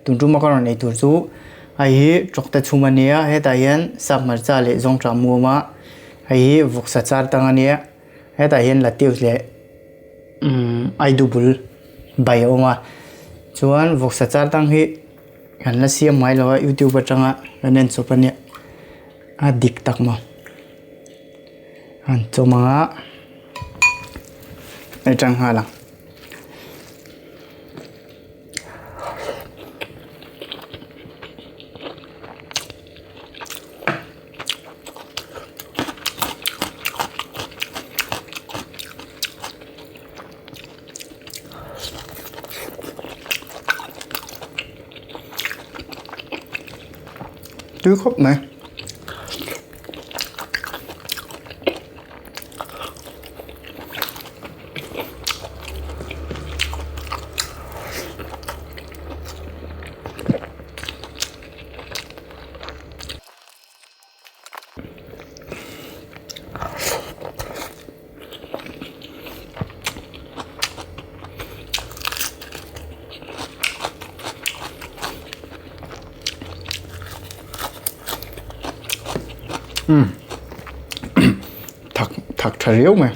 Tun tuma ka rawn ei tur chu hei hi tawkte chhum a nia hetah hian sap hmarcha leh zawngṭah mu a awm a hei hi vawksa char tang a nia hetah hian latius leh umm aidu bul bai a awm a chuan vawksa char tang hi kan la siam ngai lo a youtube atanga kan en chawp a nia a dik tak maw an chawm ang a atang nghal ang. Tui khawp mai. Thak thak tha riau mai.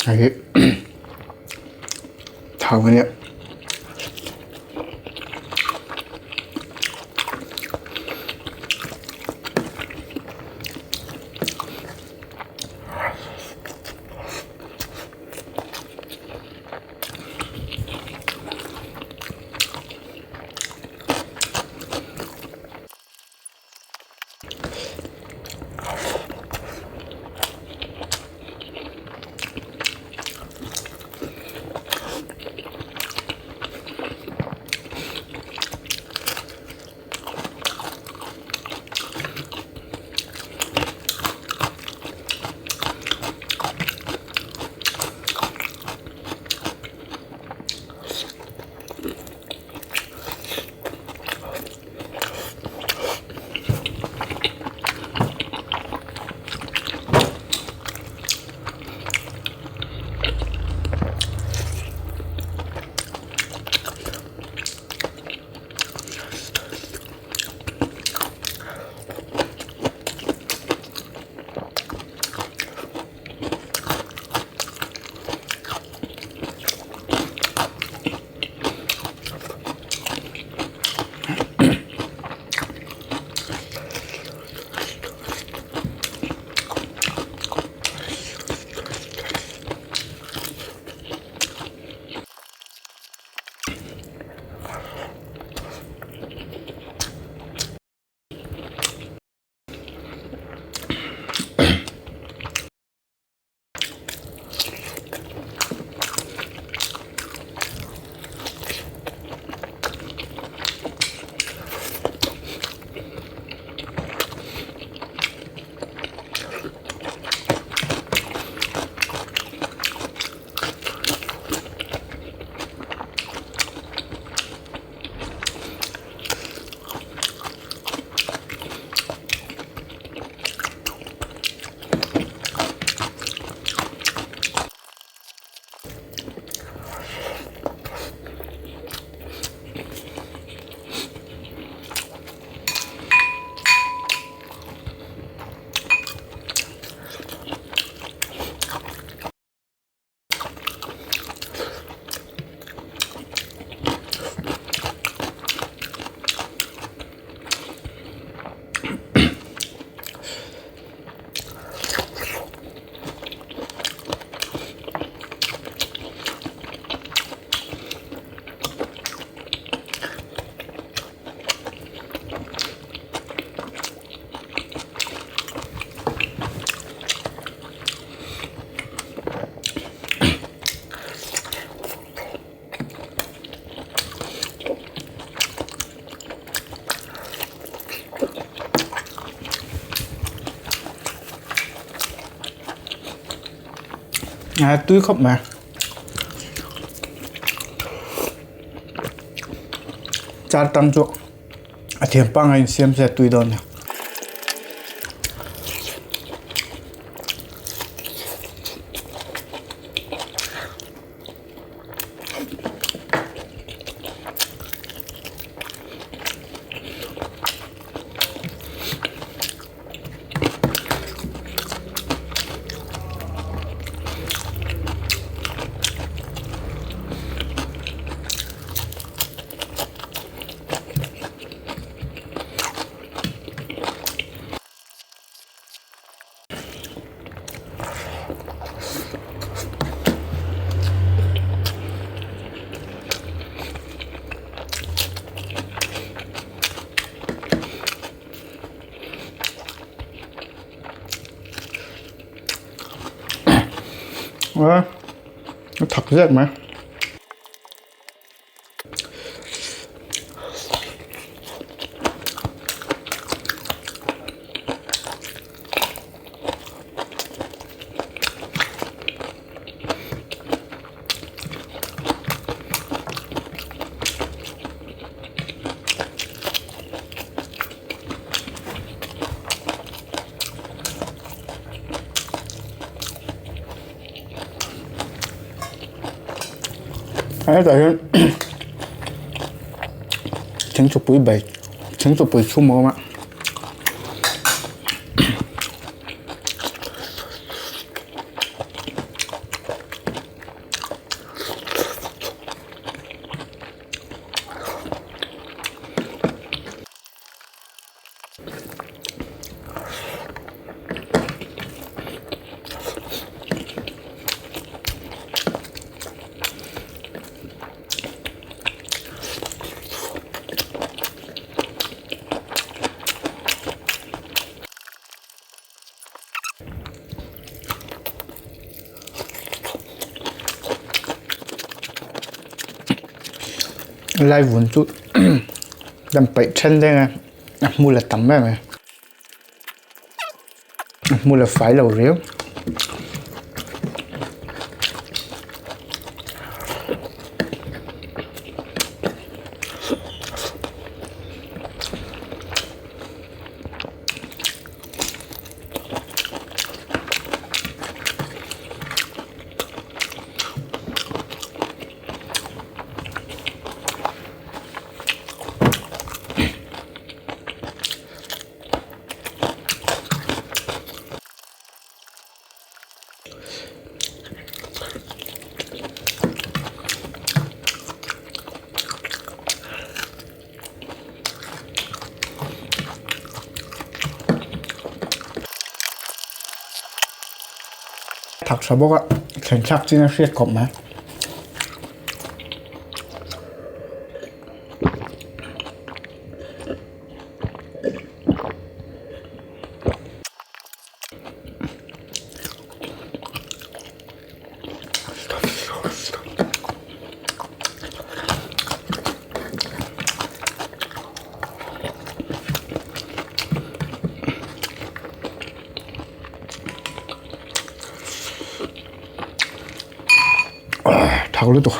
Hei hi thau a nia. A tui khawp mai. Char tang chu a thiam pangngai in siam se a tui dawn a ni. A thak zet mai. Hetah hian thingthupui bai thingthupui chhum a awm a. Lai vun chu dam paih then deng a a hmul a tam em mai a hmul a fai lo riau. Thak tha bawk a thlen thlak chin a hriat khawp mai. Thak lutuk.